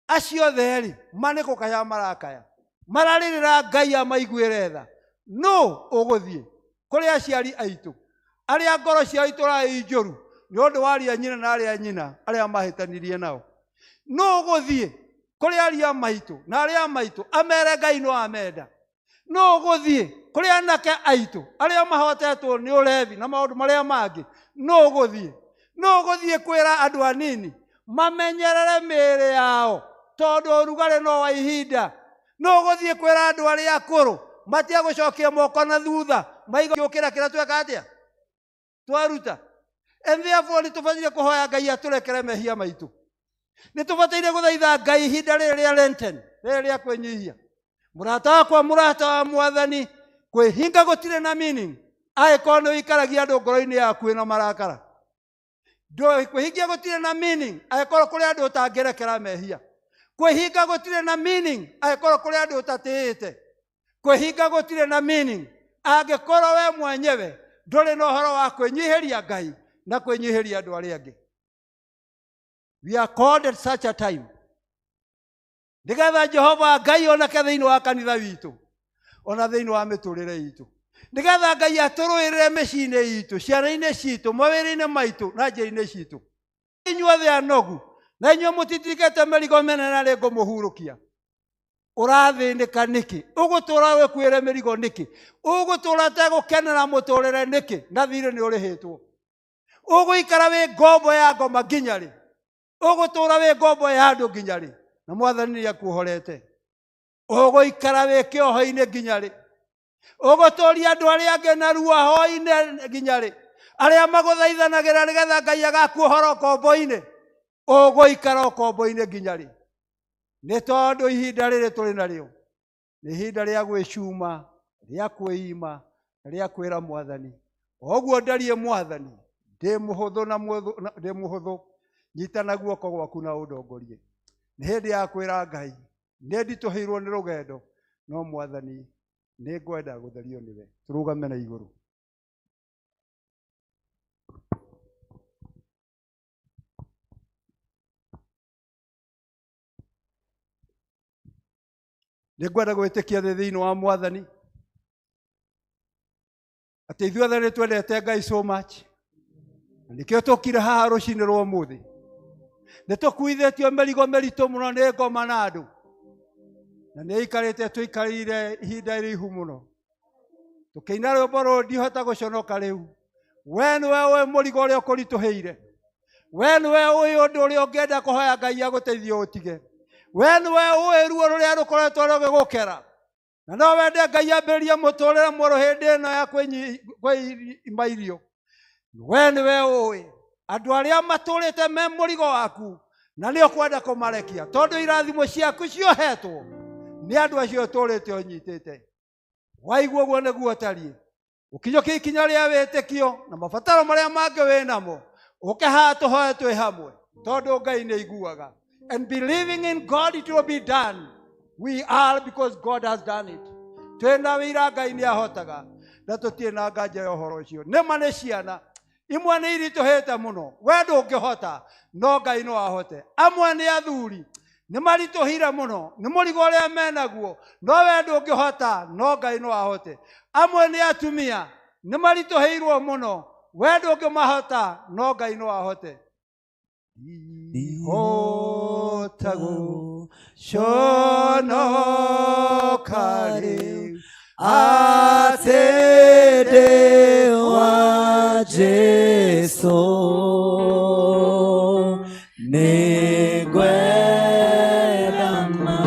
Acio othe rĩ, ma nĩ kũkaya marakaya, mararĩrĩra Ngai amaiguĩre tha. Nũ ũgũthiĩ kũrĩ aciari aitũ arĩa ngoro ciao itũraga i njũru nĩ ũndũ wa arĩa nyina na arĩa nyina arĩa mahĩtanirie nao? Nũ ũgũthiĩ kũrĩ aria maitũ na arĩa maitũ amere Ngai no amenda? Nũ ũgũthiĩ kũrĩ anake aitũ arĩa mahotetwo nĩ ũrevi na maũndũ marĩa mangĩ? Nũ ũgũthiĩ? Nũ ũgũthiĩ kwĩra andũ anini mamenyerere mĩĩrĩ yao tondũ ũrugarĩ no wa ihinda? Nũ ũgũthiĩ kwĩra andũ arĩa akũrũ matige gũcokia moko na thutha maiga gũkĩra kĩrĩa tweka atĩa twaruta? And therefore nĩ tũbataire kũhoya Ngai atũrekere mehia maitũ. Nĩ tũbataire gũthaitha Ngai ihinda rĩrĩ rĩa Lenten, rĩrĩ rĩa kwĩnyihia. Mũrata wakwa, mũrata wa Mwathani, kwĩhinga gũtirĩ na meaning angĩkorwo nĩ ũikaragia andũ ngoro-inĩ yaku ĩna marakara. Kwĩhingia gũtirĩ na meaning angĩkorwo kũrĩ andũ ũtangĩrekera mehia. Kwĩhinga gũtirĩ na meaning angĩkorwo kũrĩ andũ ũtatĩĩte. Kwĩhinga gũtirĩ na meaning angĩkorwo we mwenyewe ndũrĩ na ũhoro wa kwĩnyihĩria Ngai na kwĩnyihĩria andũ arĩa angĩ. We are called at such a time nĩgetha Jehova Ngai oneke thĩinĩ wa kanitha witũ ona thĩinĩ wa mĩtũrĩre itũ, nĩgetha Ngai atũrũĩrĩre mĩciĩ-inĩ itũ, ciana-inĩ citũ, mawĩra-inĩ maitũ na njĩra-inĩ citũ. Inyuothe anogu na inyuĩ mũtitirikĩte mĩrigo mĩnene na nĩngũmũhurũkia. Ũrathĩnĩka nĩkĩ? Ũgũtũra wĩkuĩre mĩrigo nĩkĩ? Ũgũtũra tegũkenera mũtũrĩre nĩkĩ? Na thirĩ nĩ ũrĩhĩtwo. Ũgũikara wĩ ngombo ya ngoma nginya rĩ? Ũgũtũra wĩ ngombo ya andũ nginya rĩ? Na Mwathani nĩ akuohorete. Ũgũikara wĩ kĩoho-inĩ nginya rĩ? Ũgũtũria andũ arĩa angĩ na ruo hwaĩ-inĩ nginya rĩ? Arĩa magũthaithanagĩra nĩgetha Ngai agakuohora ũkombo-inĩ, ũgũikara ũkombo-inĩ nginya rĩ? Nĩ tondũ ihinda rĩrĩ tũrĩ narĩo nĩ ihinda rĩa gwĩcuma, rĩa kwĩima, na rĩa kwĩra Mwathani, oguo ndariĩ Mwathani, ndĩ mũhũthũ na ndĩ mũhũthũ, nyita na guoko gwaku na ũndongorie. Nĩ hĩndĩ ya kwĩra Ngai, nĩ nditũhĩirwo nĩ rũgendo, no Mwathani nĩ ngwenda gũtherio nĩwe. Tũrũgame na igũrũ. Nĩ ngwenda gwĩtĩkia thĩ thĩinĩ wa Mwathani atĩ ithuothe nĩ twendete Ngai so much, na nĩkĩo tũkire haha rũcinĩ rwa ũmũthĩ. Nĩ tũkuithĩtio mĩrigo mĩritũ mũno nĩ ngoma na andũ, na nĩ ikarĩte tũikarĩire ihinda iraihu mũno tũkĩina rwĩmbo rũrũ, ndihota gũconoka rĩu. We nĩwe ũĩ mũrigo ũrĩa ũkũritũhĩire. We nĩwe ũĩ ũndũ ũrĩa ũngĩenda kũhoya Ngai agũteithie ũtige. We nĩwe ũĩ ruo rũrĩa rũkoretwo rũgĩgũkera, na no wende Ngai ambĩrĩrie mũtũrĩre mwerũ hĩndĩ ĩno ya kwĩima irio. We nĩwe ũĩ andũ arĩa matũrĩte me mũrigo waku na nĩ ũkwenda kũmarekia, tondũ irathimo ciaku ciohetwo nĩ andũ acio ũtũrĩte ũnyitĩte. Waigua ũguo nĩguo ũtariĩ, ũkinyũkie ikinya rĩa wĩtĩkio na mabataro marĩa mangĩ wĩ namo, ũke haha tũhoe twĩ hamwe, tondũ Ngai nĩ aiguaga. And believing in God, it will be done. We are because God has done it. Twĩna wĩira Ngai nĩ ahotaga, na tũtirĩ na nganja ya ũhoro ũcio. Nĩma nĩ ciana imwe nĩ iritũhĩte mũno, we ndũngĩhota, no Ngai no ahote. Amwe nĩ athuri nĩ maritũhire mũno nĩ mũrigo ũrĩa menaguo, no we ndũngĩhota, no Ngai no ahote. Amwe nĩ atumia nĩ maritũhĩirwo mũno, we ndũngĩmahota, no Ngai no ahote. Ndihota gũconoka rĩu atĩ ndĩ wa Jesũ, nĩngwenda ma.